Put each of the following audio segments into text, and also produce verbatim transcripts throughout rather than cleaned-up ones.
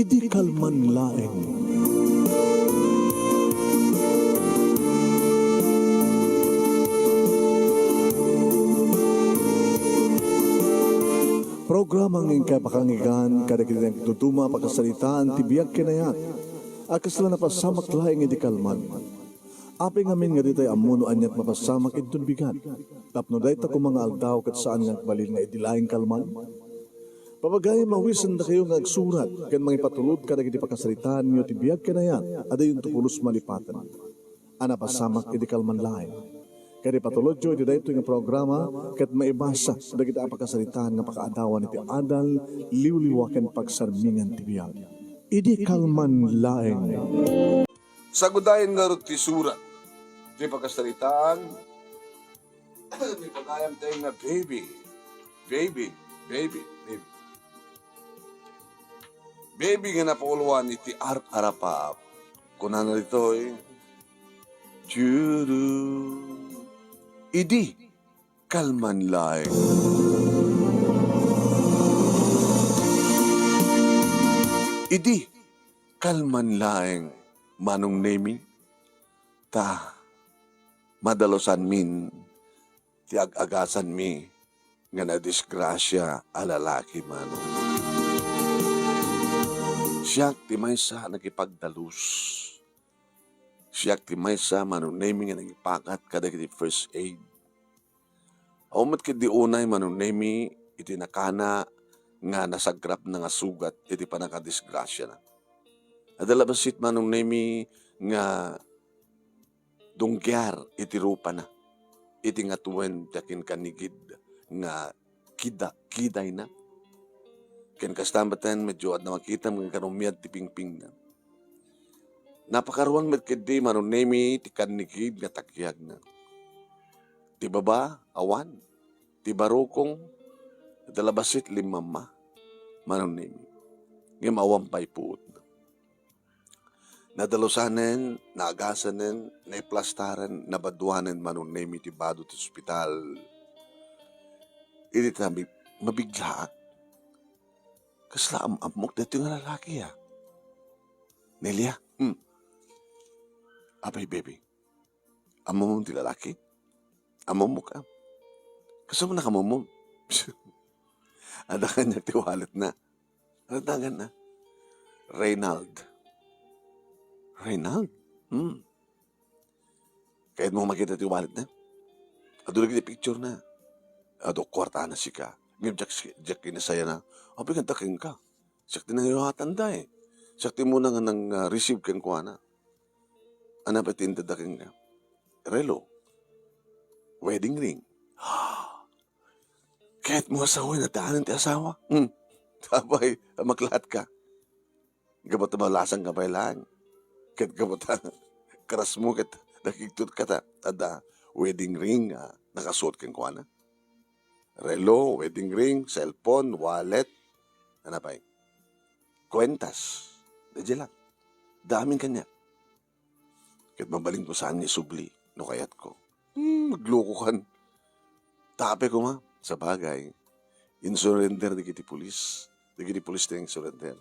Idi kalman laeng. Programa nga inkay pakangigan kadagiti nagduduma a pakasaritaan ti biag ken ayat a kasla napasamak laeng idi kalman. Apay ngamin nga ditay ammo no aniat mapasamak inton bigat, tapno dayta koma nga aldaw ket saan nga agbalin nga idi laeng kalman? Papagayam a awisendakayo nga agsurat ken mangipatulod kadagiti pakasaritaanyo ti biag ken ayat a diyonto pulos malipaten a napasamak idi kalman laeng. Ket ipatulodyo iti daytoy nga programa ket maibasa dagiti a pakasaritaan nga pakaadawan iti adal, liwliwa ken pagsarmingan ti biag. Idi kalman laeng. Sagudayen ngarud ti surat ti pakasaritaan. Ipagayam tayo nga baby. Baby, baby, baby. Baby nga napauloan iti ar-arapap. Kunana ditoy, "Churu." Idi kalman laeng. Idi kalman laeng, Manong Nemi, ta madalusanmin ti ag-agasanmi nga nadisgrasia a lalaki, Manong. Siak ti maysa a nakipagdalus. Siak ti maysa, Manong Nemi, nga nangipakat kadagiti first aid. Awan met ketdi unay, Manong Nemi, iti nakana nga nasagrapna nga sugat iti pannakadisgrasiana. Adda la bassit, Manong Nemi, nga dunggiar iti rupana, iti ngatoen ti akinkannigid nga kida-, kidayna. Ken kasta metten, medyo adda makitam nga karumiad ti pingpingna. Napakaruan met ketdi, Manong Nemi, ti kannigid nga takyagna. Ti baba, awan. Ti barukong, adda la bassit limmamma, Manong Nemi. Ngem awan pay puotna. Nadalusanen, naagasanen, naiplastaren, nabaduanen, Manong Nemi, ti bado ti ospital. Idi ta mi-, mabiglaak. Kasla am-ammok daytoy nga lalaki, a. Nelia, hmm. Apay, baby. Ammom ti lalaki? Ammom ka? Kasano nakammom? Adda kaniak ti walletna. Ano ti naganna? Reynald. Reynald? Hmm. Kayatmo makita ti walletna? Adu dagiti picturena. Adu kuartana sika. Ngem diak, diak kinasayana. Apay kanta kenka? Siak ti nangayuatanda, eh. Siak ti umuna nga nang, ah, receive kenkuana. Ania pay ti intedda kenka? Relo. Wedding ring. Kayatmo a sawen, addaan ti asawa? Hmm. Apay, maklaat ka. Gapu ta balasang ka pay laeng. Ket gapu ta crush mo ket nakigtot ka ta adda wedding ring a nakasuot kenkuana. Relo, wedding ring, cellphone, wallet. Ania pay? Kuentas. Daydiay la. Adda amin kaniak. Ket mabalinko saan nga isubli no kayatko. Hmm, naglokokan. Tapay koma, sabagay, insurrender dagiti pulis. Dagiti pulis ti insurrender.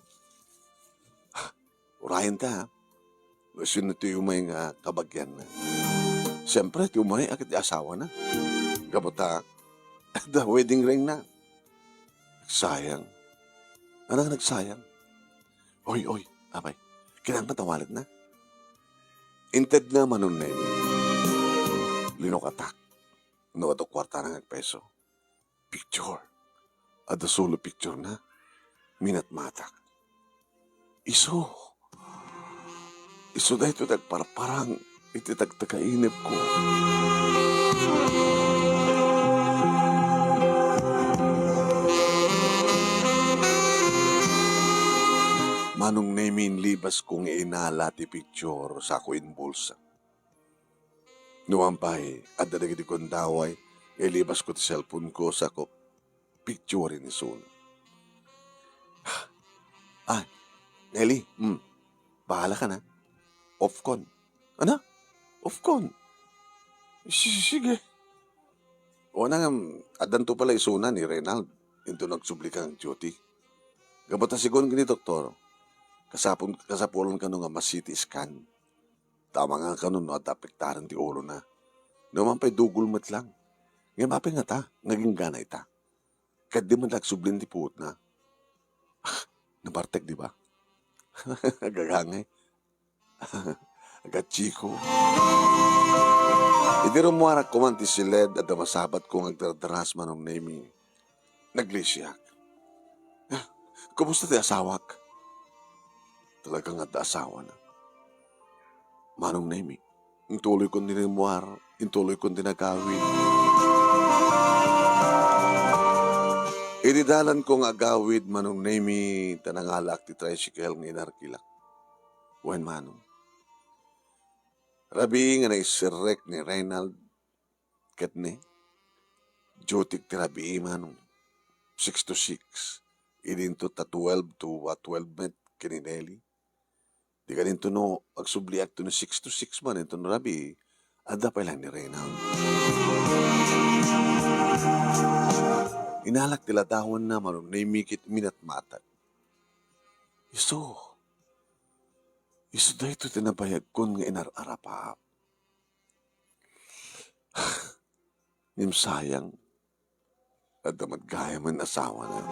Urayenta, ha? No isunto ti umay nga kabagianna. Siempre, ti umay a ket ti asawana. Gapu ta, adda wedding ringna. Nagsayang. Ania nga nagsayang? Oy, oy, apay. Kinangka ta walletna. Intedna, Manong Nemi. Linukatak. No adu kuartana nga agpeso. Picture. Adda solo picturena. Minatmatak. Isu. Isu daytoy ti agparparang iti tagtagainepko. Manong Nemi, inlibasko nga inala ti picture, sako inbulsa. Numan pay, adda dagiti gundaway nga ilibasko ti cellphone ko, sako picture ni Sun. Ah, Nelly, hmm, bahala ka na. Off kon. Ano? Off kon. Si-, sige. O na nga, addanto pala isuna ni Reynald. Into nagsubli kang duty. Gapu ta sigun ken ni doktor, Kasapon-, kasapulan kano nga ma-C T scan. Tama nga kano no adda apektaren ti ulona. No man pay dugol met lang. Ngem apay ngata nga aginggana ita? Ket di man agsublin ti puotna. Ah, nabartek, di ba? Agagangay. Agachiko. Idi rummuarak koma iti siled, adda masabatko nga agdardaras, Manong Nemi. Naglisiak. "Ah, kumusta ti asawak?" Talaga nga adda asawana. Manong Nemi, intuloykon ti rimmuar, intuloykon ti nagawid. Idi dalanko nga agawid, Manong Nemi, ta nangalaak ti tricycle nga inarkilak. Wen, Manong. Rabii nga naisirrek ni Reynald ket ni, duty ti rabii, Manong. Six to six. Idinto ta twelve to, ah, twelve met ken ni Nelly. Di kadinto no agsubliak to no six to six man, inton rabii, adda pay lang ni Reynald. Inalak ti ladawanna, Manong Nemi, ket minatmatak. Isu, isu daytoy ti nabayagkon nga inar-arapaap. Ngem sayang, adda met gayamen asawana.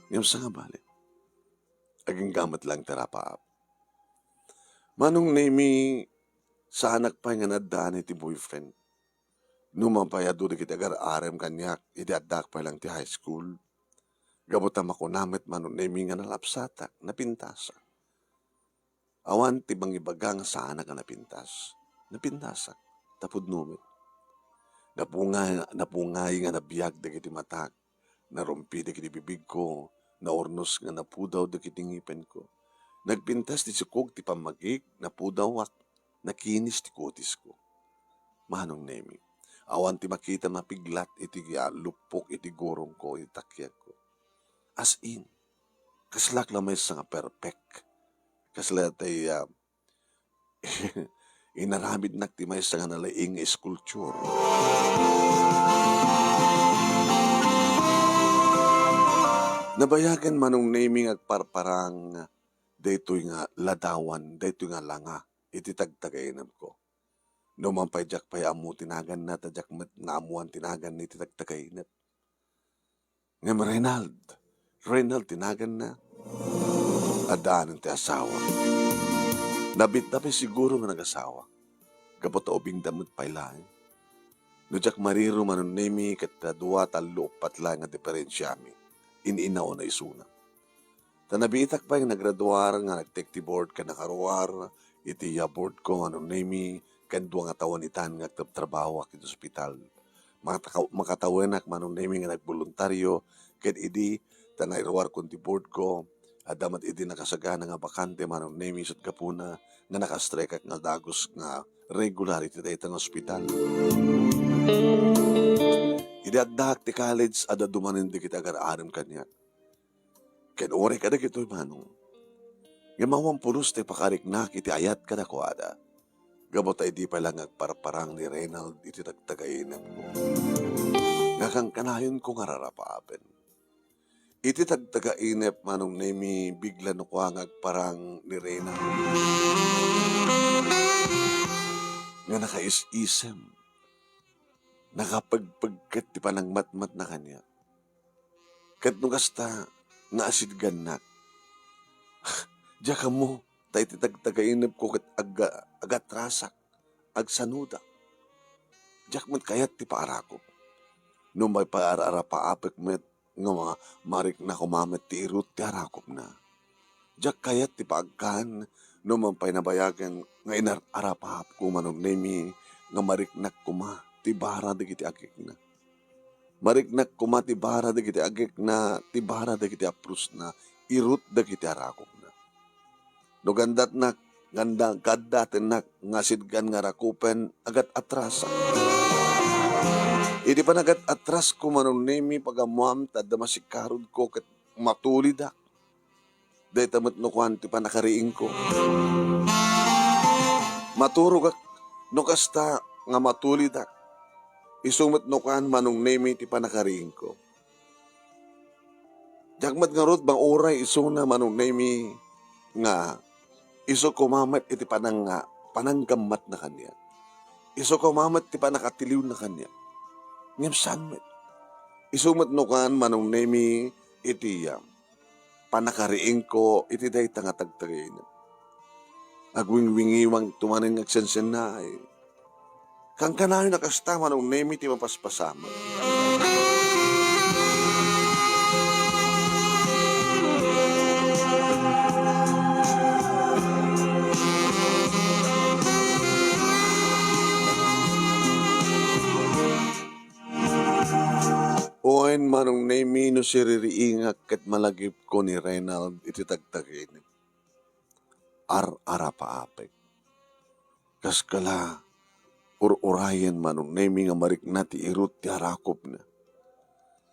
Ngem sangabali, agingga met lang ti arapaap. Manong Nemi, saanak pay nga naaddaan iti boyfriend. No man pay adu dagiti agar-arem kaniak idi addaak pay lang ti high school. Gapu ta makuna met, Manong Nemi, nga nalapsatak, napintasak. Awan ti mangibaga nga saanak a napintas. Napintasak. Ta pudno met. Napungay, napungay nga nabiag dagiti matak. Narumpi dagiti bibigko. Naurnos nga napudaw dagiti ngipenko. Nagpintas ti sukog ti pammagik. Napudawak. Nakinis ti kutisko. Manong Nemi, awan ti makita mapiglat iti, ah, luppok iti gurongko, iti takiagko. As in, kaslak la maysa nga perfect. Kasla tay, ah, inaramidnak ti maysa nga nalaing nga sculpture. Nabayagen, Manong Nemi, nga agparparang daytoy nga ladawan, daytoy nga langa iti tagtagainepko. No man pay diak pay ammo ti naganna, ta diak met naammoan ti naganna iti tagtagainep. Ngem Reynald, Reynald ti naganna. Addaanen ti asawa. Nabitta pay siguro nga nagasawa. Gapu ta ubingda met pay laeng. No diak mariro, Manong Nemi, ket ta dua, tallo, uppat laeng nga diferensiami. In-inaw na isuna. Ta nabiitak pay nga nagraduar, nga nag-take ti board ken nakaruar iti, ah, board ko, Manong Nemi, ken dua nga tawen itan nga agtrabtrabahoak iti ospital. Makataka-, makatawenak, Manong Nemi, nga nagboluntario, ken idi ta nairuarkon ti board ko, adda met idi nakasagana nga bakante, Manong Nemi, isut' gapuna nga naka-strikeak nga dagus nga regular iti dayta nga ospital. Idi addaak ti college, adda dumanen dagiti agar-arem kaniak. Ken uray kadagitoy, Manong, ngem awan pulos ti pakariknak iti ayat kadakuada. Gapu ta idi pay la nga agparparang ni Reynald iti tagtagainepko, nga kankanayonko nga rarapaapen. Iti tagtagainep, Manong Nemi, bigla no kua nga agparang ni Reynald nga nakaisisem. Nakapegpegket ti panangmatmatna kaniak. Ket no kasta nga asidgannak, diak ammo ta iti tagtagainepko ket agga-, agatrasak, agsanudak. Diak met kayat ti paarakop. No maipaar-arapaapek met nga ma-, marikna koma met ti irut ti arakopna. Diak kayat ti paagkan no man pay nabayagen nga inar-arapaapko, Manong Nemi, nga mariknak koma ti bara dagiti agikna. Mariknak koma ti bara dagiti agikna, ti bara dagiti aprusna, irut dagiti arakopna. No gandatnak, ganda-, gaddatennak nga sidgan nga rakupen, agat-atrasak. Idi panagat-atrasko, Manong Nemi, pagammoam ta adda masikarudko ket matulidak. Dayta met no kuan ti pannakariingko. Maturogak no kasta nga matulidak. Isu met no kuan, Manong Nemi, ti pannakariingko. Diak met ngarud mauray isuna, Manong Nemi, nga isu koma met iti panang-, pananggammatna kaniak. Isu koma met ti pannakatiliwna kaniak. Ngem saan met. Isu met no kan, Manong Nemi, iti, ah, pannakariingko iti dayta nga tagtagainep. Agwingwingiwangto manen nga agsensennaay. Kankanayon a kasta, Manong Nemi, ti mapaspasamak. Wen, Manong Nemi, no siririingak ket malagipko ni Reynald iti tagtagainep. Ar-arapaapek. Kas kala, ur-urayen, Manong Nemi, nga marikna ti irut ti arakupna.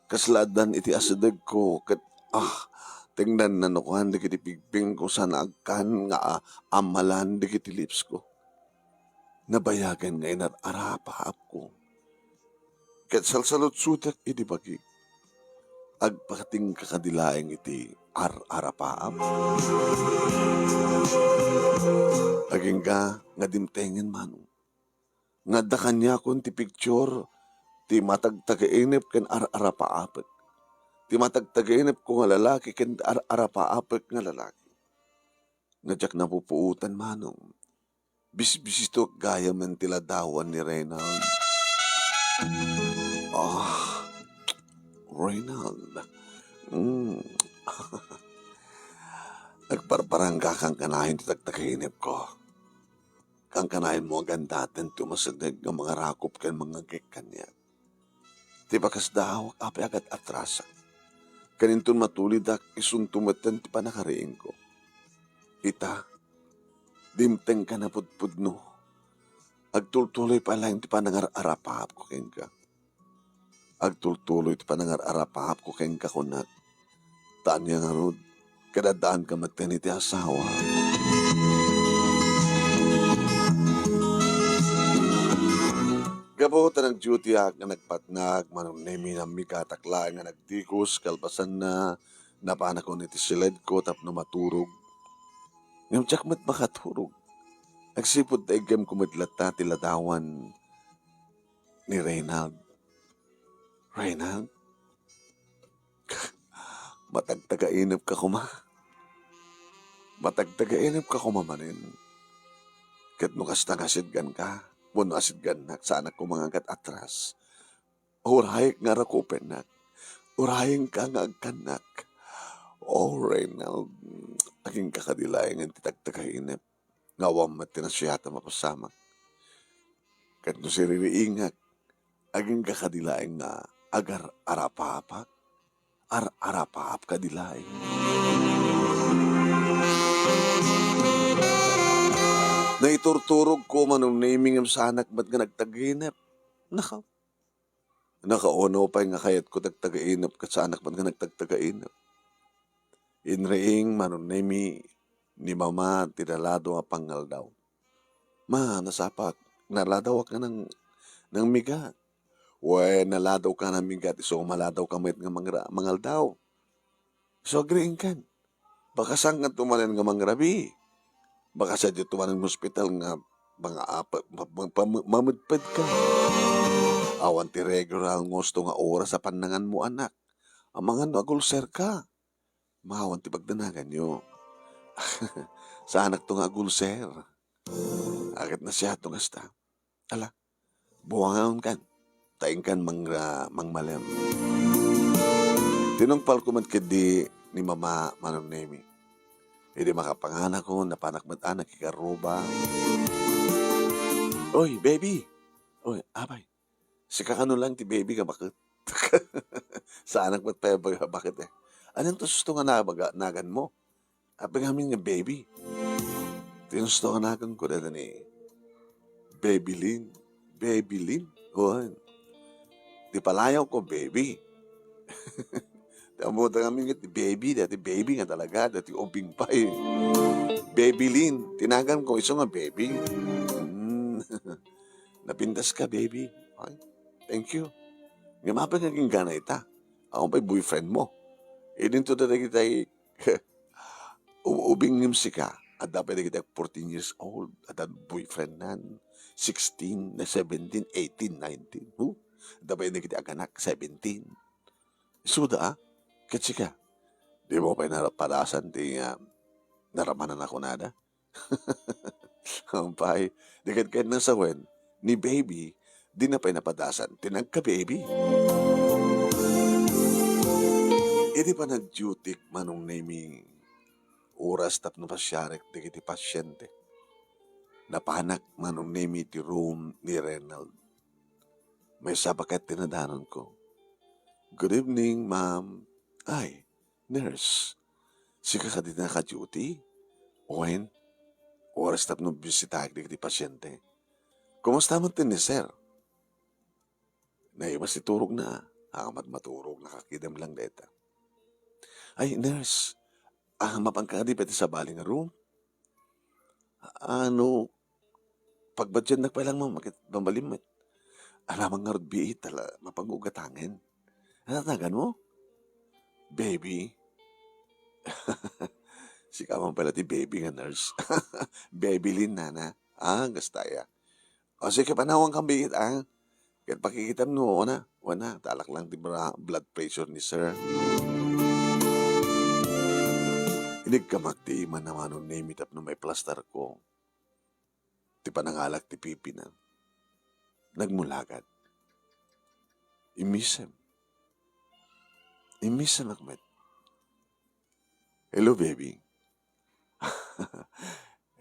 Kasla addan iti asidegko ket, ah, tengdanna no kuan dagiti pigpingko sana agkan nga a-, ammalan dagiti lipsko. Nabayagen nga inar-arapaapko. Ket salsalutsotek idi bagik. Agpakatingka kadi laeng iti ar-arapaap? Agingga nga dimtengen, Manong, nga adda kaniakon ti picture ti matagtagainep ken ar-arapaapek. Ti matagtagainepko nga lalaki ken ar-arapaapek nga lalaki. Nga diak napupuotan, Manong. Bisbisitok gayamen ti ladawan ni Reynald. Ah, Reynald. Mm. Agparparanggakan kanayon ti tagtagainepko. Kankanayon mo agandaten ti umasideg nga mangarakup ken mangngegek kaniak. Ti bakas daawak apay agat-atrasak. Ken inton matulidak, isunto metten ti pannakariingko. Ita, dimtengka napudpudno. Agtultuloy pay laeng ti panangar-arapaapko kenka. Agtultuloy ti panangar-arapaapko kenka, kunak. Ta ania ngarud, kadadaanka metten iti asawa. Gapu ta nagdutyak nga nagpatnag, Manong Nemi, nammigatak laeng nga nagdikos kalpasanna, napanakon iti siledko tapno maturog. Ngem diak met makaturog. Agsipud ta iggemko met latta ti ladawan ni Reynald. Reynald? Matagtagainepka koma. Matagtagainepka koma manen. Ket no kasta nga asidganka, wenno asidgannak, saanak koma nga agat-atras. Urayek nga rakupennak. Urayenka nga agkannak. O, Reynald, agingka kadi laengen ti tagtagainep nga awan met ti nasayaat a mapasamak. Ket no siririingak, agingga kadi laeng nga agar-arapapak? Ar-arapaap kadi laeng? Naiturturogko, Manong Nemi, ngem saanak met nga nagtagainep. Naka-, Nakauno pay nga kayatko tagtagainep ket saanak met nga nagtagtagainep. Inriing, Manong Nemi, ni Mama ti naladaw a pangngaldaw. Ma, nasapak, naladawak nga nang-, nangmigat. Wen, naladawka nangmigat, isu maladawka met nga mangra-, mangaldaw. Isu agriingkan. Baka saankanto manen nga mangrabii. Baka sadiato manen nga ospital nga manga-, apa-, ma-, ma-, pam-, mamedpedka. Awan ti regular nga husto nga oras a pannanganmo, anak. Amangan no agulserka. Maawan ti pagdanaganyo. Saanakto nga agulser. Ket nasayaatto nga kasta. Ala, buangaonkan, ta inkan mangra-, mangmalem. Tinungpalko met ketdi ni Mama, Manong Nemi. Idi makapanganakon, napanak met a nakikarruba. Oy, baby! Oy, apay, sika kano lang ti baby nga baket? Saanak met pay a baket, eh. Anianto husto nga nabaga-, naganmo? Apay ngamin nga baby? Ti husto nga naganko, dayta ni Babylin. Babylin? Wen. Ti palayawko, baby. Ti ammoda ngamin nga ti baby, dayta ti baby nga talaga, dayta ti ubing pay. Babylin. Ti naganko, isu nga baby. Hmm. Napintaska, baby. Ay, thank you. Ngem apay nga agingga ita? Awan pay boyfriendmo? Idinto dagiti u-, ubing ngem sika, adda pay dagiti fourteen years old, adda boyfriendnan, sixteen, na seventeen, eighteen, nineteen. Huh? Adda pay dagiti aganak, seventeen. Isuda, a? Ket sika, dimo pay napadasan ti, ah, naramanan a kunada? Apay, di ket ken nasawen, ni baby, dina pay napadasan ti nagka-baby. Idi panagdiotik, Manong Nemi, oras tapno pasiarek dagiti pasiente. Napanak, Manong Nemi, ti room ni Renald. Maysa baket ti nadanonko. "Good evening, ma'am." "Ay, nurse, sika kadi naka-duty?" "Wen, oras tapno bisitaek dagiti pasiente." "Kumusta met ni sir?" Naimas ti turogna, a, ket maturog, nakakidem lang dayta. "Ay, nurse, a, mapanka kadi pay ti sabali nga room?" "Ano, pagbadiannak pay lang, ma'am, ket mabalin met." "Alamang ngarud biit, ala, mapanko gatangen." "Ano tataganmo?" "Baby." Sika man pala ti baby nga nurse. Baby Lynn, nana. Ah, gastaya. O, sige, panawankan biit, ah. Ket pakikitam no, wana, wana, talak lang ti bra-, blood pressure ni sir. Inigkamak ti ima ni Manong Nemi tapno maiplastarko ti panangalak ti pipina. Nagmulagad. Immisem. Immisemak met. "Hello, baby."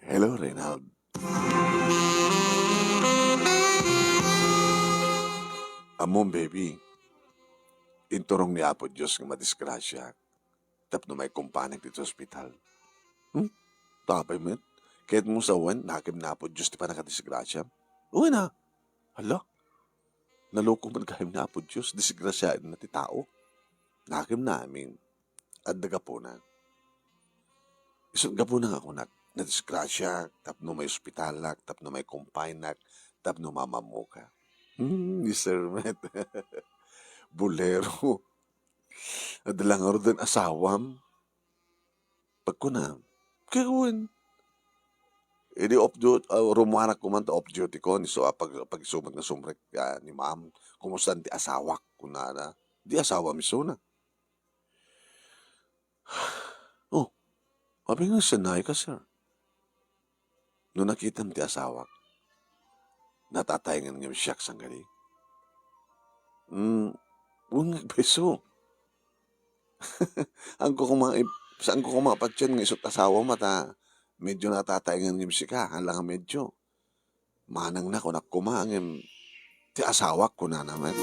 "Hello, Renald." "Ammom, baby, inturong ni Apo Dios nga madisgrasiaak tapno maikumpanek ditoy ospital." "Hmm? Apay met? Ket mo sawen, nakem ni Apo Dios ti pannakadisgrasiam?" "Wen a. Hala, naloko met gayam ni Apo Dios, disgrasiaenna ti tao. Nakem amin. Adda gapuna. Isu gapuna nga kunak, nadisgrasiaak tapno maiospitalak, tapno maikumpinak, tapno mamammoka." Hmm, ni sir met. Bolero. Adda lang ngaruden asawam? Pagkuna, "Ket wen." Idi off duty, ah, rummuarak koma ta off duty ko, ni so, ah, pag, pag-isu met nga sumrek, ah, ni ma'am, "Kumusta ti asawak?" kunana. "Di asawam isuna." "Oh, apay nga sinaika, sir?" "No nakitam ti asawak, natataengen ngem siak sangkadi?" "Hmm, wen nga agpayso. Saanko koma ip-, saanko koma patien nga isut' asawam ta medyo natataengen ngem sika, hala nga medyo. Manangna, kunak koma, ngem ti asawak," kunana met.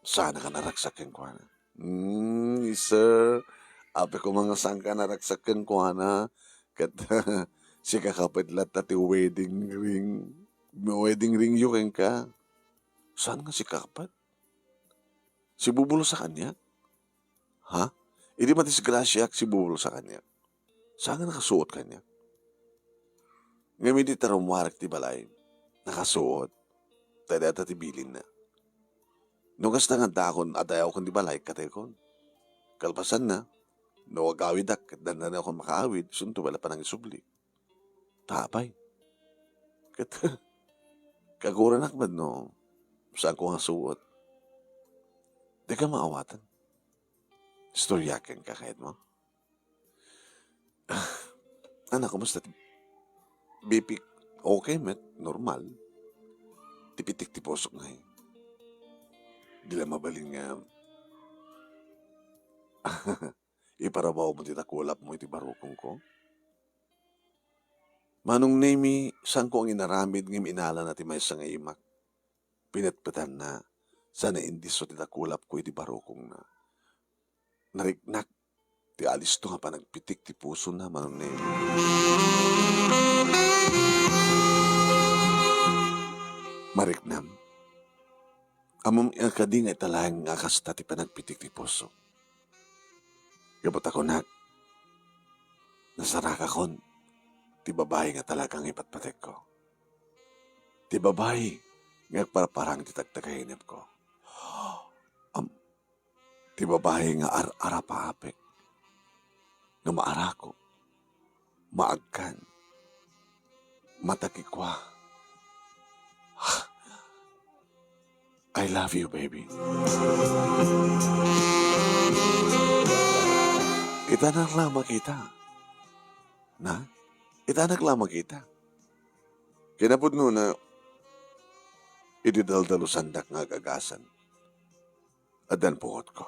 Saanka naragsak kenkuana? Hmm, ni sir, apay koma nga saanka naragsak kenkuana, ket sika ket latta ti wedding ring, wedding ringyo kenka. Saan nga sika ket? Sibubulsa kaniak? Ha? Idi madisgrasiaak, sibubulsa kaniak? Saan nga nakasuot kaniak? Ngem idi ta rummuarak ti balay, nakasuot, ta dayta ti bilinna. No kasta nga addaakon a dayawko ti balay, katekon. Kalpasanna, no agawidak ket dandanakon makaawid, isunto met la panangisubli. Ta apay? Ket kaguranak met no saanko nga suot. Dika maawatan. Istoryak kenka, kayatmo? Anak, kumusta ti B P? Okay met, normal. Ti pitik ti pusok ngay. Di la mabalin nga iparabawmo ti dakulapmo iti barukongko. Manong Nemi, saanko nga inaramid ngem inalana ti maysa nga imak. Pinetpetanna, sa naindisso ti dakulapko iti barukongna. Nariknak ti alisto nga panagpitik ti pusona, Manong Nemi. Mariknam, ammom a kadi nga italaeng nga kasta ti panagpitik ti puso. Gapu ta kunak, nasarakakon ti babai nga talaga nga ipatpatekko. Ti babai nga agparparang ti tagtagainepko. Am-, ti babai nga ar-arapaapek, nga maarako, maagkan, matakikua. I love you, baby. Itanak la makita. Na? Itanak la makita. Kinapudnona, idi daldalusandak nga agagasan, addan pungotko.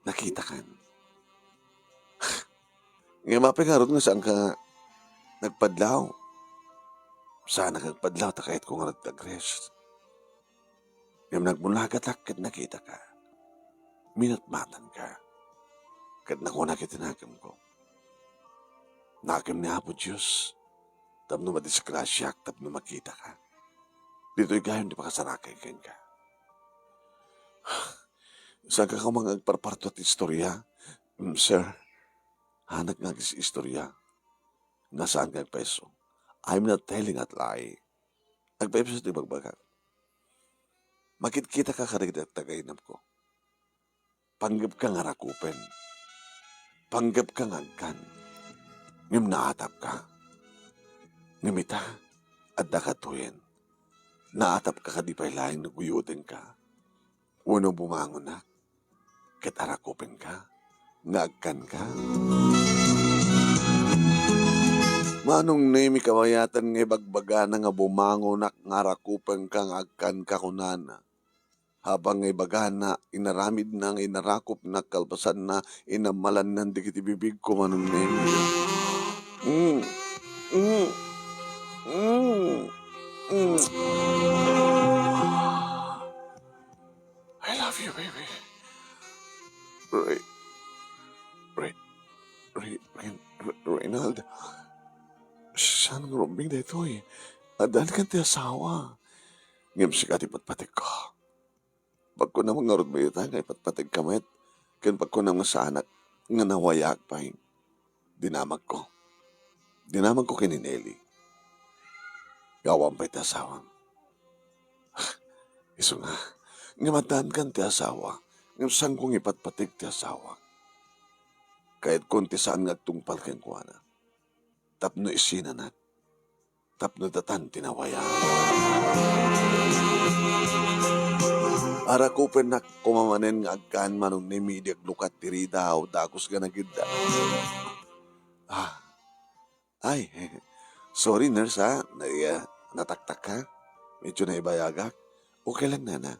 Nakitakan. Ngem apay ngarud nga saanka nagpadlaw? Saanak nagpadlaw ta kayatko ngarud ti agrest. Ngem nagmulagatak ket nakitaka. Minatmatanka. Ket nakunak iti nakemko, "Nakem ni Apo Dios tapno madisgrasiak tapno makitaka. Ditoy gayam ti pakasarakay kenka." Saanka koma nga agparparto ti istoria? Mm, sir, saanak nga agis-istorya nga saan nga agpayso. I'm not telling a lie. Agpayso ti ibagbagak. Makitkitaka kadagiti tagainapko. Panggepka nga rakupen. Panggepka nga agkan. Ngem naatapka. Ngem ita, adda katuyen. Naatapka kadi pay laeng no guyodenka wenno bumangonak ket arakupenka nga agkanka? Manong Nemi, kabayatan nga ibagbagana nga bumangonak nga arakupenka nga agkanka, kunana. Habang nga ibagana, inaramidna nga inarakupna, kalpasanna, inammalanna dagiti bibigko, Manong Nemi. Mm. Mm. Mm. Mm. I love you, baby. Re-, Re-, Re-, Ren-, Re-, Reynald, saan nga rumbeng daytoy? Addan kan ti asawa. Ngem sika ti patpategko. Pagkunam ngarud met ita nga ipatpategka met, ken pagkunam nga saanak nga nawayaak pay. Dinamagko. Dinamagko ken ni Nelly. Nga awan pay ti asawam. Isu nga, ngem addan kan ti asawa, ngem saanko nga ipatpateg ti asawa. Kayatkon ti saan nga agtungpal kenkuana. Tapno isinanak, tapno datan ti nawayaak. Arakupennak koma manen nga agkan, Manong Nemi, idi aglukat ti ridaw, dagus nga nagidda. Ah. Ay, sorry, nurse, ha? Na-, ah, nataktak ka? Medyo naibayagak. Okay lang, nana.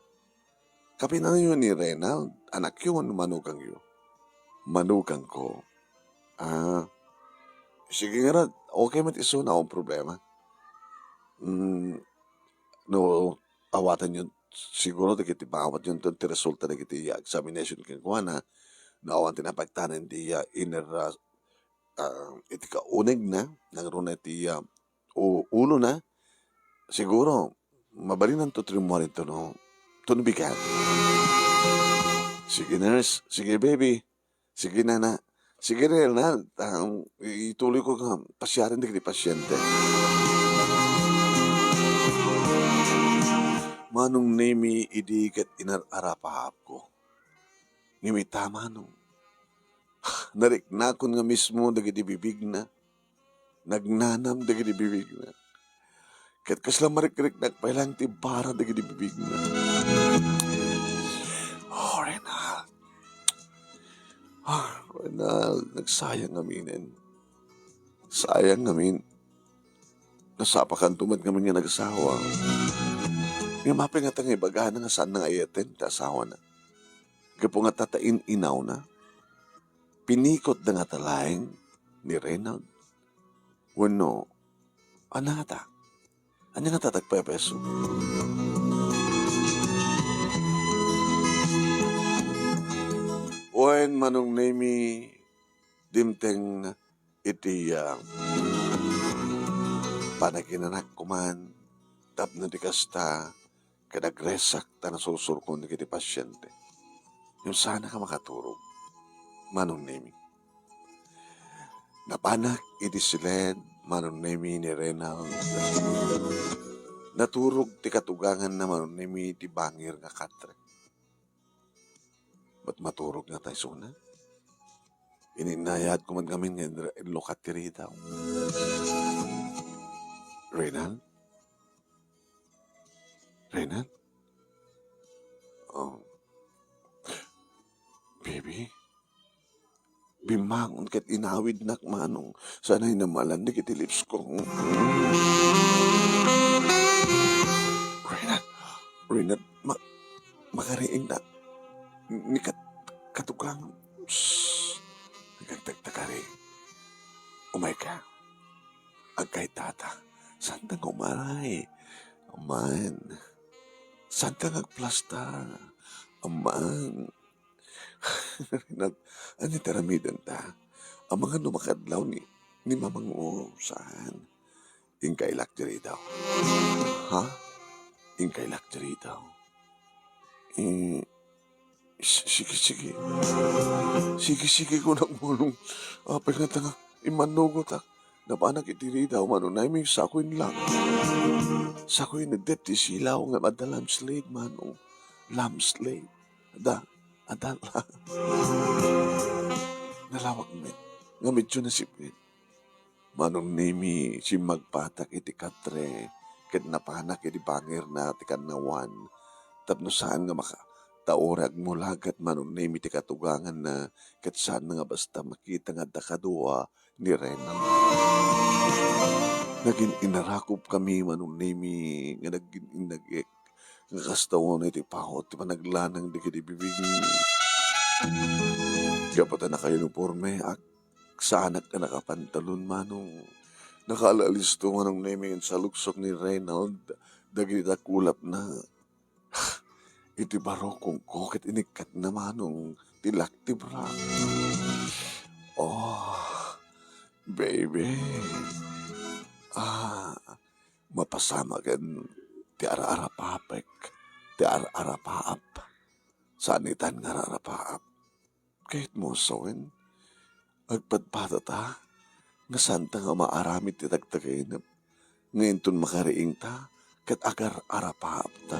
Kapinanyo ni Reynald, anakyo wenno manugangyo? Manugangko. Ah. Sige ngarud, okay met isu, awan problema. Mm, no, awatanyo siguro dagiti maawatyo ti resulta dagiti, ah, examination kenkuana, no awan ti napagtanen ti, ah, inner, ah, ah, iti kaunegna, nangruna iti, ah, u-, ulona, siguro, mabalinanto ti rummuar intono, tono bigat. Sige, nurse. Sige, baby. Sige, nana. Sige, Reynald. Ah, ituloyko nga pasiaren dagiti pasiente. Manong Nemi, idi ket inar-arapaapko. Ngem ita, Manong, nariknakon nga mismo dagiti bibigna. Nagnanam dagiti bibigna. Ket kasla marikriknak pay laeng ti bara dagiti bibigna. Oh, Reynald. Ah, Reynald, nagsayang ngaminen. Sayang ngamin. Nasapakanto met ngamin nga nagasawa. Ngem apay ngata nga ibagana nga saanna nga ay-aten ti asawana? Gapu ngata ta in-inawna? Pinikotda ngata laeng ni Reynald? Wenno, ania ngata? Ania ngata ti agpayso? Wen, Manong Nemi, dimteng iti, ah, panaginanakko man tapno di kasta, ket agresak ta nasursurkon dagiti pasiente. Ngem saannak a makaturog, Manong Nemi. Napanak iti siled, Manong Nemi, ni Reynald. Naturog ti katuganganna, Manong Nemi, iti bangir nga katrek. Ket maturog ngata isuna. Ininnayaat koma ngamin nga inre-, inlukat ti ridaw. Reynald? Reynald? Oh. Baby? Bimmangon ket inawidnak, Manong. Sanay namalan dagiti lipsko. Reynald, Reynald, ma-, makariingna. Ni kat-, katugang. Shh. Nagagtagtakari. Umayka. Agkaytata. Saanta nga umaray? Aman. Saanta nga agplastar? Aman. Nag-, ania ti aramidenta? Amangan no makaadlaw ni, ni Mamang O, saan? Inkaylak diri daw. Ha? Inkaylak diri daw. Eh, s-, sige, sige. Sige, sige, kunak, Manong. Apay nga ta nga, immanugotak. Napanak iti ridaw, Manong Nemi, sakuin lang. Sakuin, adda ti silaw nga adda lamb slade, Manong. Lamb slade. Adda, adda la. Nalawag met. Nga medyo nasipnget. Manong Nemi, simmagpatak iti katre, ket napanak iti bangirna ti kannawan, tapno saan nga maka-, ta uray agmulagat Manong Nemi ti katuganganna, ket saan nga basta makita nga adda kadua ni Reynald. Nagin-inarakobkami, Manong Nemi, nga nagin-innagek, nga kasta unay ti pahot ti panaglanang dagiti bibigmi. Gapu ta nakaunipormeak, saanak nga nakapantalon, Manong. Nakaal-alisto, Manong Nemi, ngem saluksok ni Reynald dagiti dakulapna. Iti barukongko ket inikkatna, Manong, ti lak ti bra. Oh, baby. Ah, mapasamagen ti ar-arapapek, ti ar-arapaap. Saan itan nga ar-arapaap. Kayatmo a sawen, agpadpadata nga saanta nga maaramid ti tagtagainep, nga inton makariingta ket agar-arapaapta.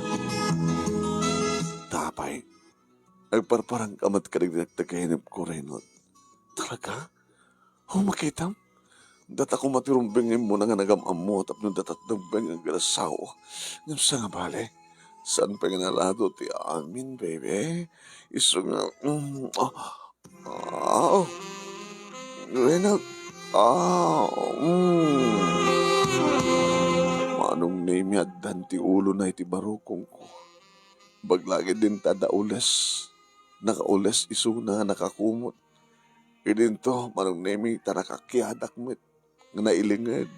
Apay, agparparangka met kadagiti tagtagainepko, Reynald. Talaga? O, makitam? Data koma ti rumbeng nga immuna nga nagam-ammo tapno data ti rumbeng nga aglasaw. Ngem saan nga bale, saan pay nga narado ti amin, baby. Isu nga, mm, ah, ah, Reynald, ah, mm. Manong Nemi, addan ti ulona iti barukongko. Baglagid dinta da ules. Nakaules isuna, nakakumot. Idinto, Manong Nemi, ta nakakiadak met nga nailinged.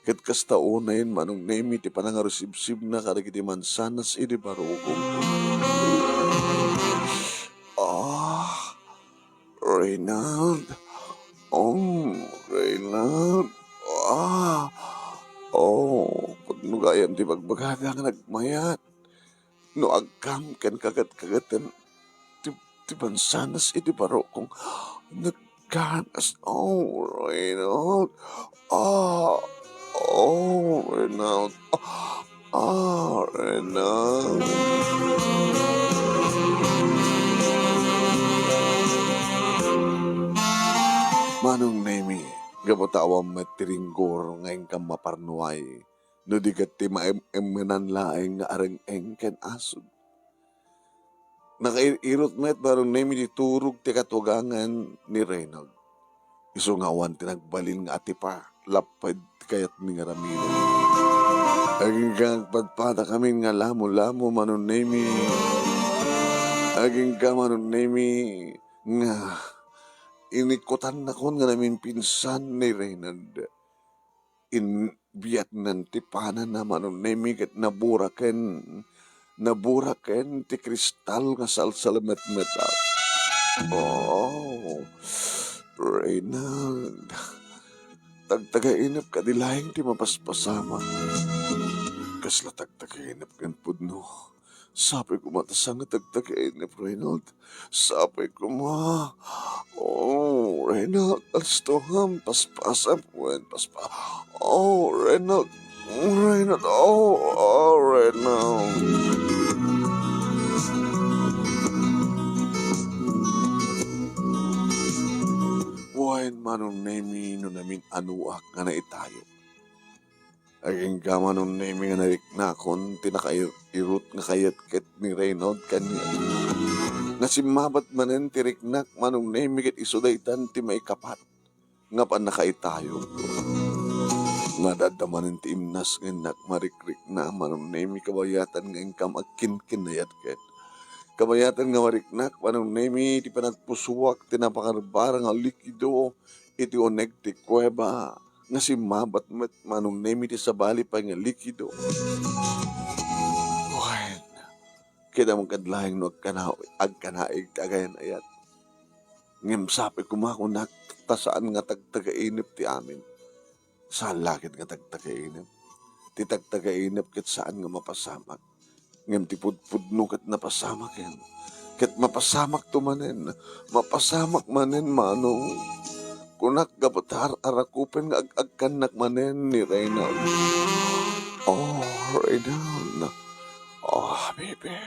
Ket kasta unayen, Manong Nemi, ti panangarsibsibna kadagiti mansanas idi barukong. Ah, Reynald. Um, Reynald. Ah, oh, pudno gayam ti bagbagada nga nagmayat. No agkam ken kagat-kagatan ti, ti mansanas iti barukong nagganas. Oh, Reynald. Ah, oh, Reynald. Ah, ah, Reynald. Manong Nemi, gapu ta awan met ti ringgor nga inkam maparnuay. No di ket ti maem-emmenan laeng nga areng-eng ken asug. Nakair-irot met, Manong Nemi, ti turog ti katugangan ni Reynald. Isu nga awan ti nagbalin nga atipa, lapped ti kayatmi nga aramiden. Agingga agpadpadakamin nga lamo-lamo, Manong Nemi. Agingga, Manong Nemi, nga inikutannakon nga namimpinsan ni Reynald. In-, biatnan ti pananna, Manong Nemi, ket naburaken, naburaken ti kristal nga salsalemetmetak. Oh, Reynald, tagtagainep kadi laeng ti mapaspasamak. Kasla tagtagainep ken pudno. Sapay koma ta saan nga tagtagainep, Reynald. Sapay koma. Oh, Reynald, alistoam, paspasam, wen, paspa-, oh, Reynald. Reynald, oh, oh, Reynald. Wen, Manong Nemi, no namin-anoak nga naitayo. Agingga, Manong Nemi, nga nariknakon ti nakairut nga kayat ket ni Reynald kaniak. Nga simmabat manen ti riknak, Manong Nemi, ket isu daytan ti maikapat nga pannakaitayo. Nga adda manen ti imnasngennak, marikrikna, Manong Nemi, kabayatan nga inkam agkinkinayat ket. Kabayatan nga mariknak, Manong Nemi, ti panagpusoak ti napakarbara nga likido iti uneg ti kuweba nga simmabat met, Manong Nemi, ti sabali pay nga likido. Wen, kidam kad laeng no agkana-, agkanaig ti agayan-ayat. Ngem sapay koma kunak, ta saan nga tagtagainep ti amin. Saan la ket nga tagtagainep. Ti tagtagainep ket saan nga mapasamak. Ngem ti pudpudno ket napasamaken. Ket mapasamakto manen. Mapasamak manen, Manong. Kunak gapu ta ar-arakupen nga ag-agkannak manen ni Reynald. Oh, Reynald. Oh, baby.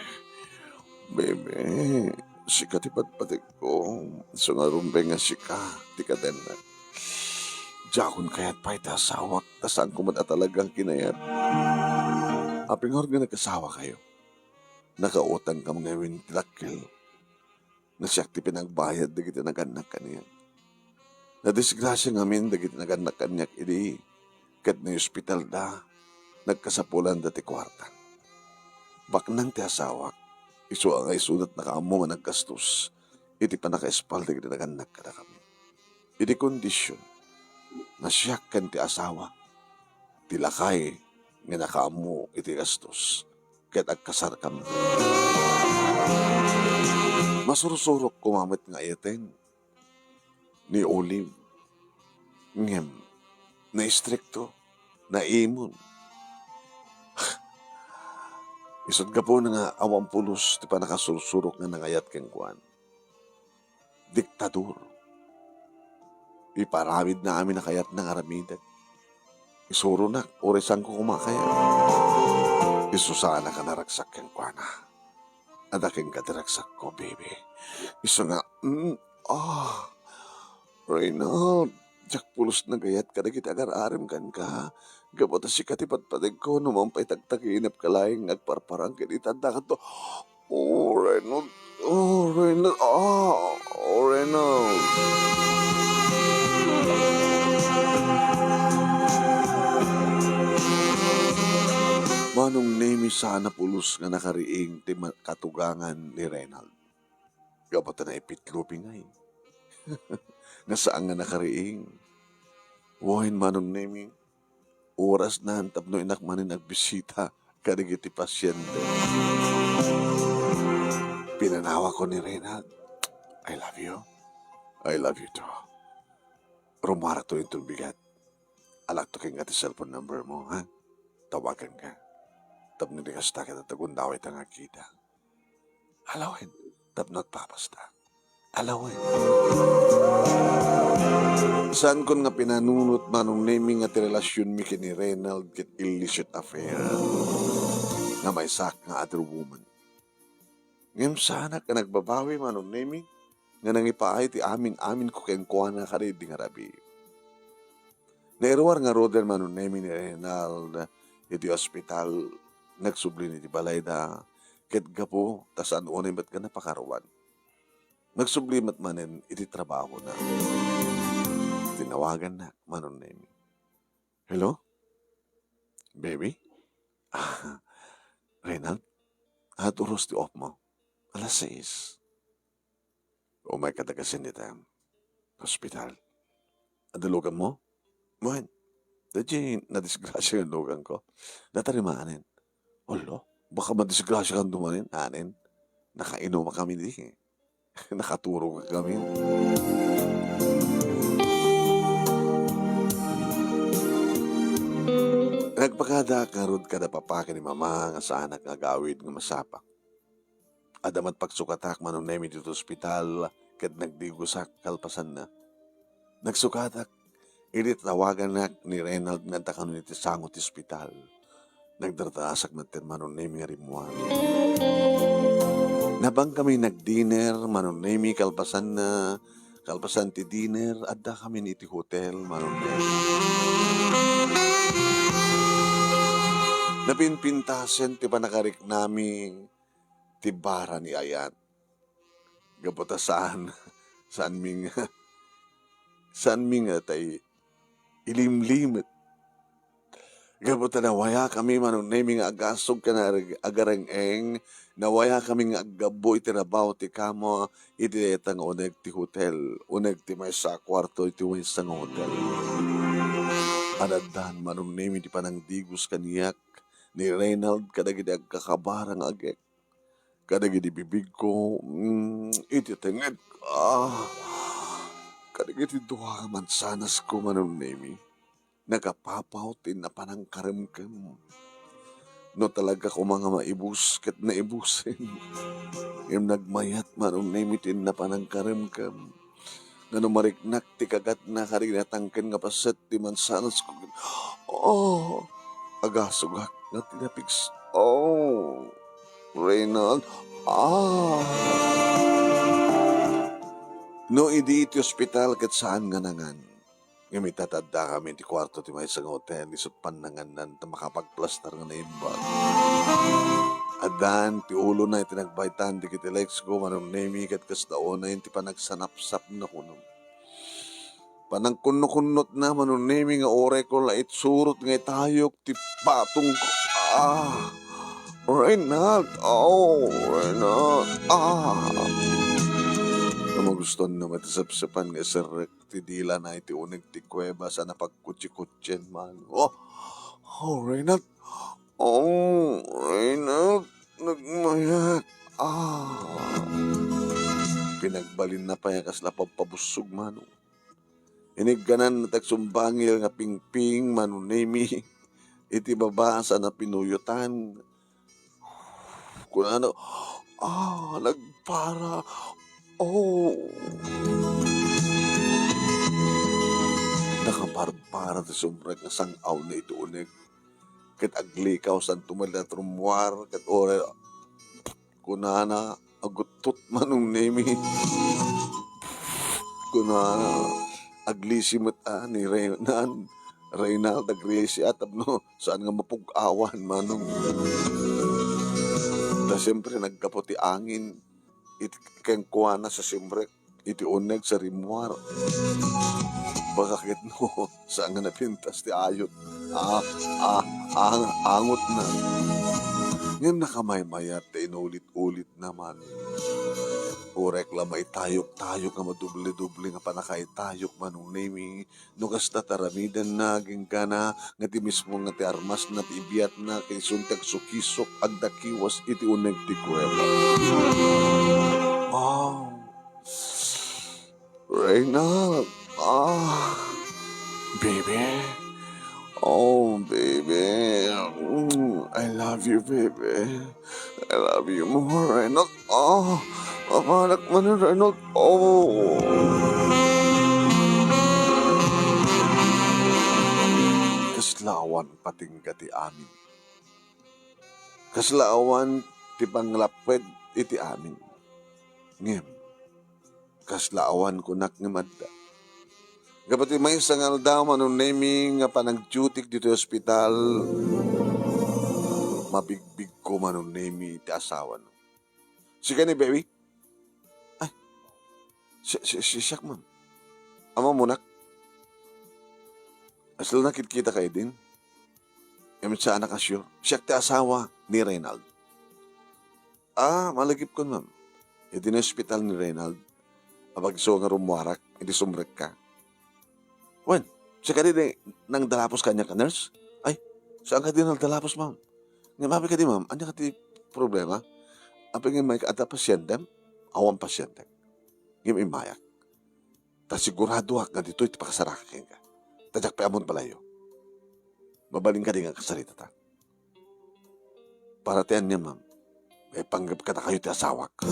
Baby, sika ti patpategko. Isu ngarud pay nga sika ti kadennak. Diakon kayat pay ti asawak, ta saanko met a talagang kinayat. Apay ngarud nga nagkasawakayo? Nakautangkam ngamin ti dakkel. Nga siak ti pinagbayad dagiti nagannak kaniak. Nadisgrasia ngamin dagiti nagannak kaniak idi ket naospitalda, nagkasapulanda ti kuarta. Baknang ti asawak, isu a nga isuda ti nakaammo nga naggastos iti pannakaespal dagiti nagannak kadakami. Idi kondision, nga siak ken ti asawa, ti lakay nga nakaammo iti gastos, ket agkasarkami. Masursurok koma met nga ayateng ni Olive. Ngem, naistrikto, naimon. Isut' gapuna nga awan pulos ti pannakasursurok nga nangayat kenkuana. Diktador. Iparamidna amin a kayatna nga aramidek. Isuronak, uray saanko koma a kayat. Isu saanak a naragsak kenkuana. Adda kenka ti ragsakko, baby. Isu nga, mm, ah, Reynald, diak pulos nagayat kadagiti agar-arem kenka. Gapu ta sika ti patpategko, no mapay tagtagainepka laeng nga agparparang ket itaddakato. Oh, Reynald. Oh, Reynald. Ah, oh, Reynald. Manong Nemi, saan a pulos nga nakariing ti ma-, katugangan ni Reynald. Gapu ta naipitlo pay ngay. Nga saan nga nakariing. Wen, Manong Nemi, orasna tapno innak manen agbisita kadagiti pasiente. Pinanawakon ni Reynald. I love you. I love you too. Rumarakto inton bigat. Alakto kenka ti cellphone number mo, ha? Tawaganka. Tapno di kasta ket agundawayta nga agkita. Alawen, tapno agpapasta. Alawen. Saankon nga pinanunot, Manong Nemi, nga ti relasionmi ken ni Reynald ket illicit affair nga maysak nga other woman. Ngem saanak a nagbabawi, Manong Nemi, nga nangipaay ti amin-aminko kenkuana kadaydi nga rabii. Nairuar ngaruden, Manong Nemi, ni Reynald iti ospital, nagsubli iti balayda, ket gapu ta saan unay met nga napakaruan. Nagsubli met manen iti trabahona. Tinawagannak, Manong Nemi. Hello? Baby? Ah, Reynald? Adu oras ti off mo? Alas sais. Umayka ta kasin dita. Hospital. Adda luganmo? Wen, daydiay nadisgrasia nga luganko. Data rimanen. Olo, baka madisgrasia kan dumanen, anen. Nakainumakami di. Nakaturogakami. Nagpakadaak ngarud kada papa ken ni mama nga saanak nga agawid nga masapa. Adda met pagsukatak, Manong Nemi, ditoy ospital ket nagdigosak kalpasanna. Nagsukatak idi tawagannak ni Reynald nga adda kanon iti sango ti ospital. Nagdardaraasak met ti Manong Nemi nga rimmuar. Nabangkami nagdinner, Manong Nemi, kalpasanna, Kalpasan ti dinner, addakamin iti hotel, Manong Nemi. Napinpintasen ti panagariknami ti bara ni Ayat. Gapu ta saan, saanmi nga, saanmi nga tay ilimlimet. Gapu ta nawayakami, Manong Nemi, nga agasog ken ag-, agareng-eng, nawayakami nga aggabbu iti rabaw ti kama iti dayta nga uneg ti hotel, uneg ti maysa a kuarto iti maysa nga hotel. Addan, Manong Nemi, ti panangdigos kaniak ni Reynald kadagiti agkakabara nga agek. Kadagiti bibigko, mm, iti tenged, ah, kadagiti dua nga mansanasko, Manong Nemi, nakapapaw ti napanangkaremkem. No talaga koma nga maibus, ket naibusen. Ngem nagmayat, Manong Nemi, ti napanangkaremkem. Nga no mariknak ti kagatna, kadi natangken nga paset ti mansanasko. Oh, agasugak nga tinapigs-, oh, Reynald. Ah. No idi iti ospital ket saan nga nangan. Ngem ita ta addakami iti kuarto ti maysa nga hotel, isut pannangannan ta makapagplastar nga naimbag. Addan ti ulona iti nagbaytan dagiti legs ko, Manong Nemi, ket kasta unay ti panagsanapsapna kuno. Panangkunnokunnotna, Manong Nemi, nga uray ko la itsurot nga itayok ti patongko. Ah, Reynald, oh, Reynald, ah. Nga magustuanna met sapsapan nga iserrek ti dilana iti uneg ti kuweba sa napagkutsi-kutsien man. Oh, oh, Reynald, oh, Reynald, nagmayat. Ah. Pinagbalinna pay a kasla pabpabussog, Manong. Inigganan ti agsumbangil nga pingping, Manong Nemi, iti baba sa napinuyotan. Kunana, "Ah, nagpara. Oh." Nakabarbara ti sumrek nga sang-awna iti uneg. Ket aglikaw san tumalda ti rummuar, ket uray kunana, aguttot, Manong Nemi. Kunana, aglisi met a ni Reynald, Reynald, aglisi a tapno saan nga mapug-awan, Manong. Ta siempre, naggapu ti angin, it-, kenkuana sa simrek, iti uneg sa rimmuar. Baka ket no, saan nga napintas ti ayot. Ah, ah, ang-, angotna. Ngem nakamaymayat ta inulit-ulit naman. Urek la maitayok-tayok nga madoble-doble nga panakaitayok, Manong Nemi, no kasta, taramidenna, agingga na, nga ti mismo nga ti armasna, ti ibiatna, ket isun ti agsukisok, agdakiwas iti uneg ti kuweba. Wow! Reynald, ah, baby. Oh, baby. Mm, I love you, baby. I love you more, Reynald. Ah, mapanak man, Reynald. Oh. Kasla awan patingga ti amin. Kasla awan ti panglapped iti amin. Ngem, kasla awan kunak ngem adda. Gapu ti maysa nga aldaw, Manong Nemi, nga panagdutik ditoy ospital, mabigbigko, Manong Nemi, ti asawano. Sika ni, baby? Ay, si-, si-, si-, siak, ma'am. Ammo munak? Asla nakitkitak idin? Ngem saanak a sure. Siak ti asawa ni Reynald. Ah, malagipkon, ma'am. Idi naospital ni Reynald, apagso nga rummuarak, idi sumrekka. Wen, sika di nangdalapos kaniak a nurse? Ay, saan kadi nagdalapos, ma'am? Ngem apay kadi, ma'am, ania kadi problema? Apay ngem mayka adda pasiente? Awan pasiente. Ngem immayak. Ta siguradoak nga ditoy ti pakasaraka kenka. Ta diak pay ammon balayyo. Mabalin kadi nga agsaritata? Para ti ania, ma'am? Maipanggep kadakayo ti asawak.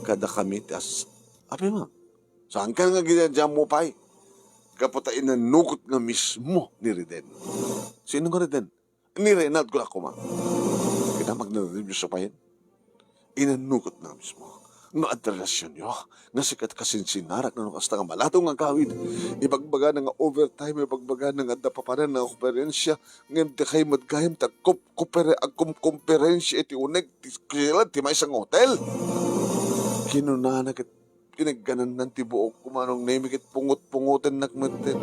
Kadakami ti as-, apay, ma'am? Saanka nga ginadammo pay? Gapu ta inanugot nga mismo ni Reden. Sino nga Reden? Ni Reynald ko la koma. Kinamag na nervioso pay. Inanugot na mismo. no adda relasionyo, nga sika ti kasinsinnarak no kasta nga malato nga agawid. Ibagbagana nga overtime, ibagbagana nga adda papanan nga konferensya, ngem dikay met gayam ti agkop-, kopere-, agkom-, konferensya iti uneg ti, ti maysa nga hotel. Kinunana ket inegganannan ti buokko, Manong Nemi, ket pungot-pungotennak metten.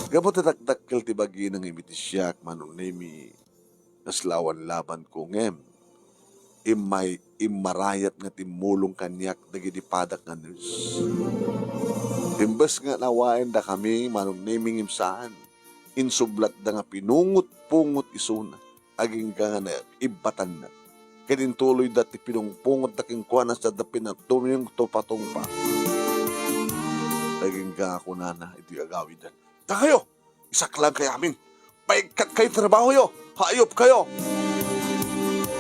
Gapu ta dakdakkel ti bagina nga iti siak, Manong Nemi, kasla awan labanko, ngem immay-, immarayat nga timmulong kaniak dagiti padak nga nurse. Imbes nga nawaendakami, Manong Nemi, ngem saan. Insublatda nga pinungot-pungot isuna. Agingga nga naibbatanna. Ket intuloyda ti pinungpungotda kenkuana, sada pinatungtungpa. Agingga nga kunana iti agawidda, "Dakayo! Isaklang kayo amin! Paikkat kayo trabahoyo! Hayop kayo!"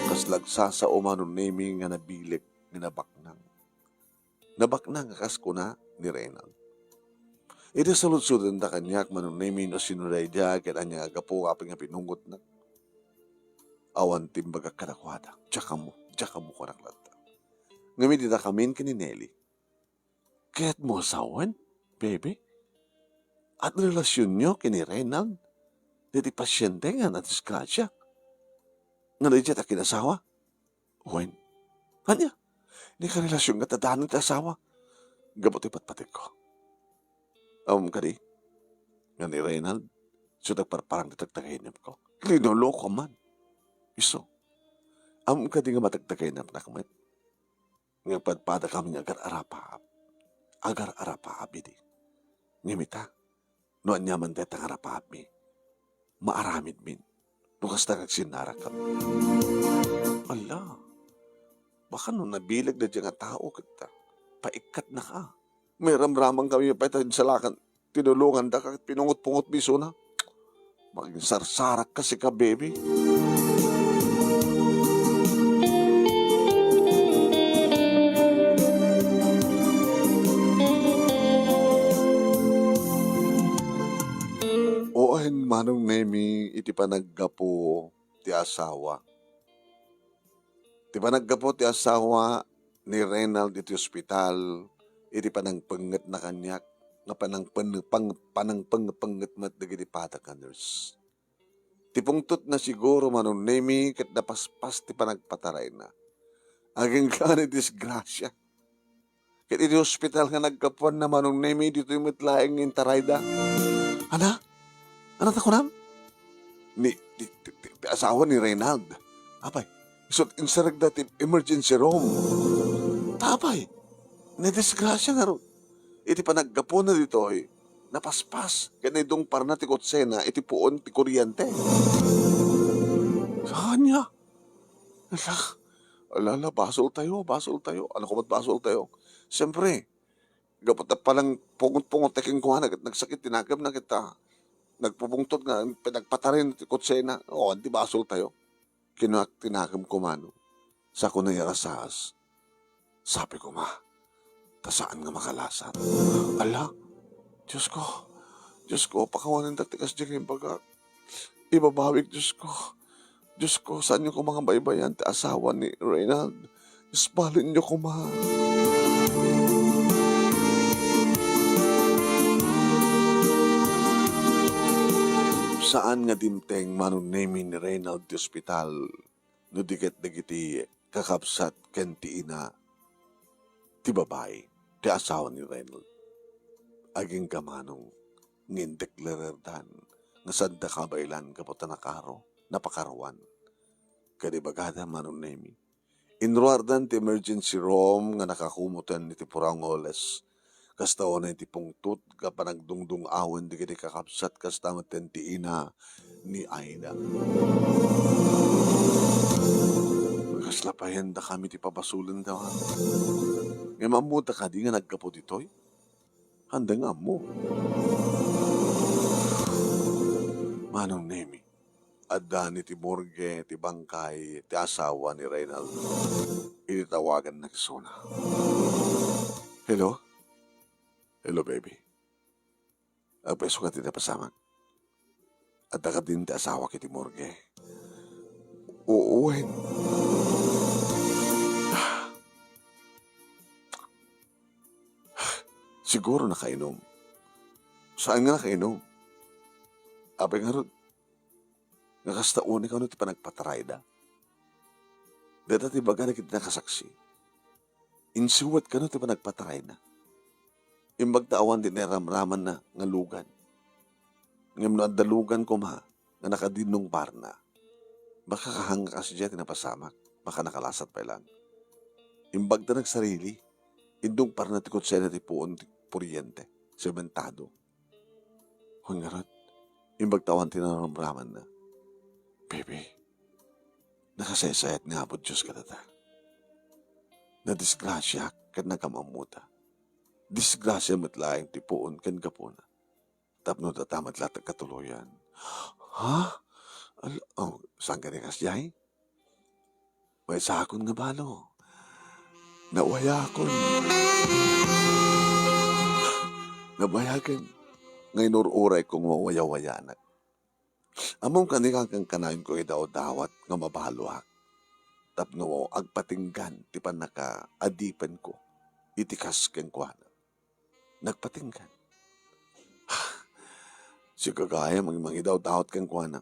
Kasla agsasao, Manong Nemi, nga nabileg nga nabaknang. Nabaknang a kas kuna ni Reynald. Idi saludsodenda kaniak, Manong Nemi, no sino daydiay ket ania nga gapu apay nga pinungotnak, awan ti imbagak kadakuada. Diak ammo, diak ammo, kunak latta. Ngem idi dakamin ken ni Nelly, "Kayatmo asawen, baby? Adda relasionyo ken ni Reynald, daydi pasiente nga nadisgrasia, nga daydiay a kinasawa?" "Wen." "Ania? Ni karelasion nga ta danum ti asawa?" "Gapu ti patpategko." "Ammom kadi nga ni Reynald, isu ti agparparang ti tagtagainepko. Linoloko man. Isu. Ammom kadi nga matagtagainepnak met? Nga padpadakami nga agar-arapaap. Agar-arapaap idi. Ngem ita, no aniaman dayta nga arapaapmi, maaramidmin. No kasta nga agsinnarakkami." "Ala, baka no nabileg daydiay nga tao ket, ah, paikkatnaka. Mairamramankami pay ta insalakan, tinulongandaka ket pinungot-pungotmi isuna. Makinsarsarakka sika, baby." Wen, Manong Nemi, iti panaggapu ti asawa. Ti panaggapu ti asawa ni Reynald iti ospital, iti panangpengngetna kaniak, nga panangpen-, pang-, panangpengpengnget met dagiti padak a nurse. Ti pungtotna siguro, Manong Nemi, ket napaspas ti panagpatarayna. Agingga nga nadisgrasia. Ket iti ospital nga naggapuanna, Manong Nemi, ditoy met laeng nga intarayda. Ana? Ana ta kunam? Ni, ti, ti, ti, ti asawa ni Reynald. Apay, isut' inserrekda ti emergency room. Ta apay, nadisgrasia ngarud. Iti panaggapuna ditoy, napaspas ket naidungparna ti kutsena iti puon ti kuryente. Ania? Ala, ala, ala, basoltayo, basoltayo. Ania koma ti basoltayo? Siempre, gapu ta panangpungot-pungot ti kenkuana ket nagsakit ti nakemna ket, ah, nagpupungtot nga pinagpataray ti kutsena. O, ania ti basoltayo? Kinunak ti nakemko, Manong. Sa kunana a rasaas, "Sabi koma, ta saan nga makalasat." Ala, Diosko, Diosko, pakawanendak ti kasdiay nga imbagak. Ibabawik, Diosko. Diosko, saanyo koma nga baybayan ti asawa ni Reynald. Isbalinyo koma. Saan nga dimteng, Manong Nemi, ni Reynald ti ospital, no di ket dagiti kakabsat ken ti ina ti babai, ti asawa ni Reynald. Agingga, Manong, nga indeklarardan nga saanda kabaylan gapu ta nakaro, napakaruan. Ket ibagada, Manong Nemi, inruardan ti emergency room nga nakakumoten iti puraw nga oles. Kasta unay ti pungtot nga panagdungdung-awen dagiti kakabsat, kasta met ti ina ni Aida. Kasla payen dakami ti pabasolenda, a? Ngem ammoda kadi nga naggapu ditoy? Haanda nga ammo. Manong Nemi, adda ni ti morgue ti bangkay ti asawa ni Reynald. Idi tawagannak isuna. Hello? Hello, baby. Agpayso ka ti napasamak. Adda kadin ti asawak iti morgue. Oo, wen. Siguro nakainom. Saan nga nakainom? Apay ngarud, nga kasta unay kano ti panagpatarayda? Dayta ti ibagana iti nakasaksi. Insiwet kano ti panagpatarayna. Imbag ta awan ti nairamramanna nga lugan. Ngem no adda lugan koma nga nakadinnungparna, makakahang nga kasdiay ti napasamak, makanakalasat pay lang. Imbag ta nagsarili, iddungparna ti kutsena ti puon ti puriente, sementado. Wen ngarud, imbag ta awan ti naramramanna. Bebe, nakasaysayat ni Apo Dios kadata. Nadisgrasiaak ken nagam-ammota. Disgrasia met laeng ti puon ken gapuna. Tapno data met la ti katuloyan. Ha? Al-, oh, saan ka ni kasdiay? Maysakon nga balo. Nawayakon. Nabayagen nga inur-urayko nga mawayawayanak. Ammom kadi nga kankanayon ko idawdawat nga mabaloak. Tapno agpatinggan ti pannakaadipenko iti kas kenkuana. Nagpatinggan. Sika gayam ang mangidawdawat kenkuana.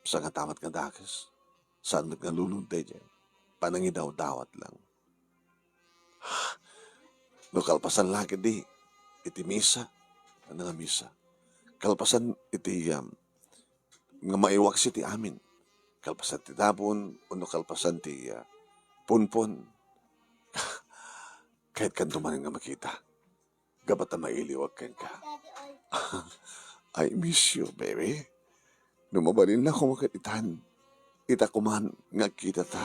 Sangatamat nga dakes. Saan met nga lulong daydiay. Panangidawdawat lang. No kalpasan la ketdi iti misa, ano nga misa? Kalpasan iti, um, nga maiwaks iti amin. Kalpasan ti dabon, wenno kalpasan ti, uh, punpon. Kayatkanto manen nga makita. Gapu ta mailiwak kenka. I miss you, baby. No mabalinna koma ket itan, ita koman nga agkitata.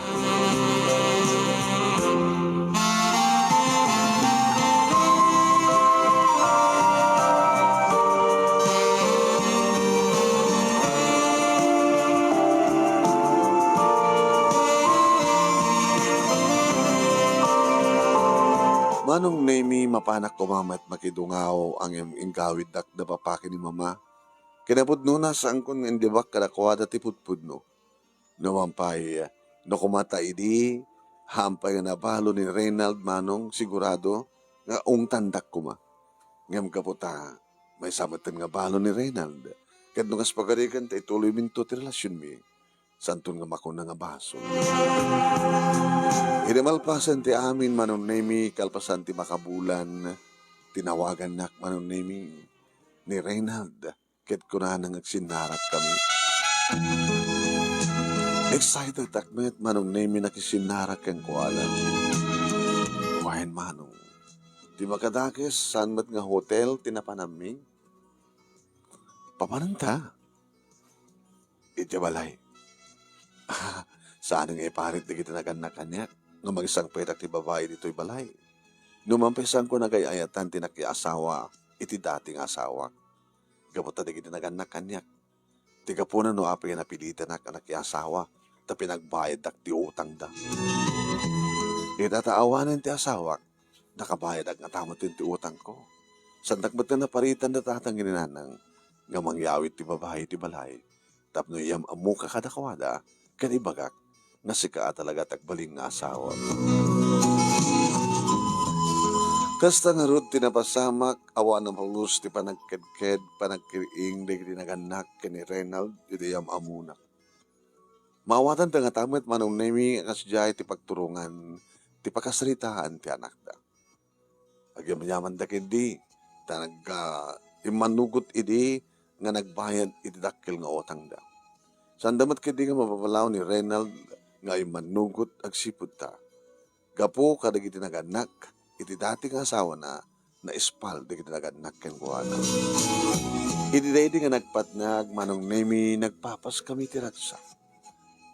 Manong Nemi, mapanak koma met makidungaw, ngem inggawiddak da papa ken ni mama. Kinapudnona, saankon nga inlibak kadakuada ti pudpudno. No man pay, no kumata idi, haan pay nga nabalo ni Reynald, manong, sigurado nga ungtandak koma. Ngem gapu ta, maysa metten nga balo ni Reynald, ket no kas pagarigan ta ituloyminto ti relasionmi, saanton nga makuna nga basol. Idi malpasen ti amin, Manong Nemi, kalpasan ti makabulan, tinawagannak, Manong Nemi, ni Reynald, ket kunana nga agsinnarakkami. Exciteddak met, Manong Nemi, nakisinnara kenkuana. Wen, Manong, ti makadakes, saan met nga hotel ti napananmi? Papananta? Idiay balay. Saan nga iparit dagiti nagannak kaniak nga mangsangpetak ti babai ditoy balay. No man pay, saanko nga agay-ayatan ti nakiasawa iti dati nga asawak. Gapu ta dagiti nagannak kaniak, ti gapuna no apay nga napilitanak a nakiasawa, ta pinagbayaddak ti utangda. Ita ta awanen ti asawak, nakabayadak ngata met ti utangko. Saandak met nga naparitan da tatang ken ni nanang nga mangyawid ti babai iti balay tapno iyam-ammoka kadakuada ken ibagak nga sika a talaga ti agbalin nga asawa. Kasta ngarud ti napasamak, awan a malus ti panagkedked, panagkir-ing dagiti nagannak ken ni Reynald idi iyam-ammonak. Maawatanda ngata met, Manong Nemi, a kasdiay ti pagturongan ti pakasaritaan ti anakda. Agyamayamandak idi, ta nag-, ah, immanugot idi nga nagbayad iti dakkel nga utangda. Saanda met ketdi nga mapabalaw ni Reynald nga immanugot agsipud ta, gapu kadagiti nagannak iti dati nga asawana, naispal dagiti nagannak kenkuana. Idi daydi nga nagpatnag, Manong Nemi, nagpapaskami ti ragsak.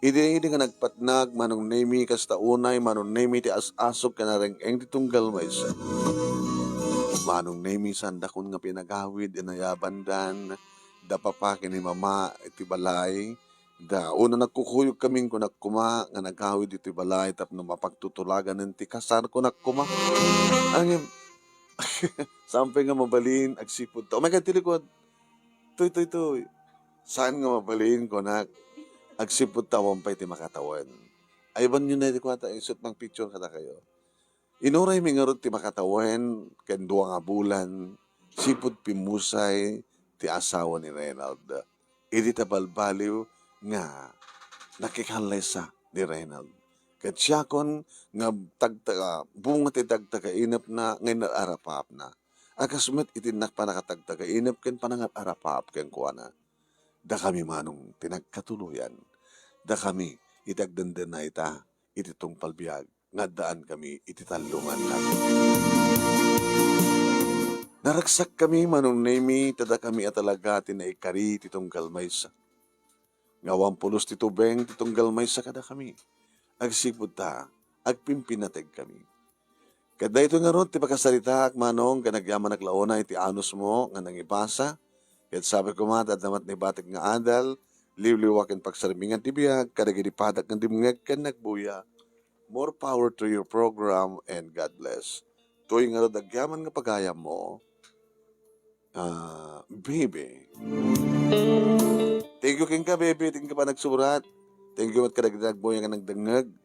Idi, idi nga nagpatnag, Manong Nemi, kasta unay, Manong Nemi, ti as-asog ken nareng-eng ti tunggal maysa. Manong Nemi, saandakon nga pinagawid, inayabandan da papa ken ni mama iti balay. Da, unay nagkukuyogkamin, kunak koma nga nagawid iti balay tapno mapagtutulagan ti kasar, kunak koma. Ngem, saan pay nga mabalin, agsipud ta. Umay ka iti likod. Toy, toy, toy. Saan nga mabalin, kunak. Agsipud ta, awan pay ti makatawen. Aywanyo na iti kuwata, isut' mangpicture kadakayo. Inuraymi ngarud ti makatawen ken dua nga bulan sipud pimmusay ti asawa ni Reynald. Idi ta balbaliw nga nakikallaysa ni Reynald. Ket siakon nga tagtaga-, bunga ti tagtagainepna nga inar-arapaapna. A kas met iti panakatagtagainep ken panangar-arapaap kenkuana. Dakami manong ti nagkatuloyan. Dakami iti agdendena ita iti tungpal biag nga addaan kami iti tallo nga aldaw. Naragsak kami manong Nemi, ta dakami a talaga ti naikari ti tunggal maysa. Nga awan pulos ti tubeng ti tunggal maysa kadakami. Agsipud ta, agpimpinateg kami. Ket daytoy ngarud ti pakasaritaak, manong, ken agyamanak la unay iti anusmo nga nangibasa. Ket sabi koma, ta adda met naibatek nga adal, liwliwa ken pagsarmingan ti biag kadagiti padak nga dimngeg ken nagbuya. More power to your program and God bless. Toy ngarud agyaman nga pagayammo, ah, baby. Thank you kenka, baby. Thank you pa nagsurat. Thank you met kadagiti nagbuya nga nagdengngeg.